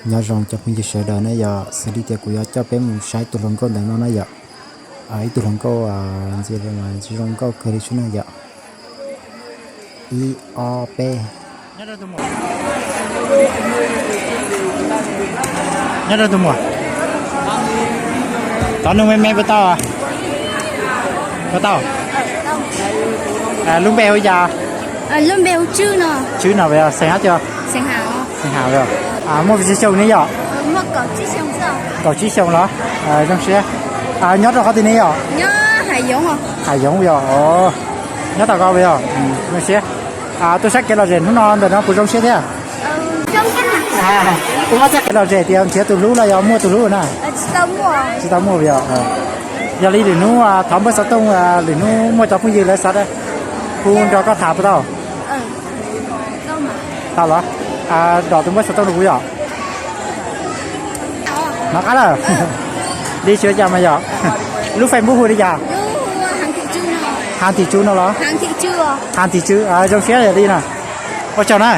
Nyob zoo cov phooj ywg sawv daws na yom, xws li tias kuv yuav coj peb mus saib tus hluas nkauj ntawm no na yom. Ib tug hluas nkauj ntxim zoo nkauj kawg li xwb na yom. Ib ob peb. Nyob rau tus muam, tov nug me me puas tau? Puas tau? Lub npe hu cas? Lub npe hu Tswb no. Tswb no, xeem hab tias? Xeem Has. Muaj pes tsawg xyoo ne yom? Kaum tsib xyoo los? Zoo siab. Nyob rau qhov twg ne yom? Hav Yoov yom. Nyob tom ko yom? Zoo siab. Tuaj saib kev lom zem hnub no ntawm no puas zoo siab thiab? Puas muaj txoj kev lom zem tias nrhiav tus hlub los yog muaj tus hlub na? Tsis tau muaj yom. Yog li lwm hnub thov npawb xov tooj, lwm hnub muaj cov phooj ywg lawv xav hu nrog koj tham puas tau? Tau los? Dom tus npawb xov tooj rau kuv yom. Hnov qab lawm. Li xyuav cas mas yom? Lub Facebook hu li cas? Has Thim Tswb no los? Has Thim Tswb, zoo siab yog li na. Ua tsaug na.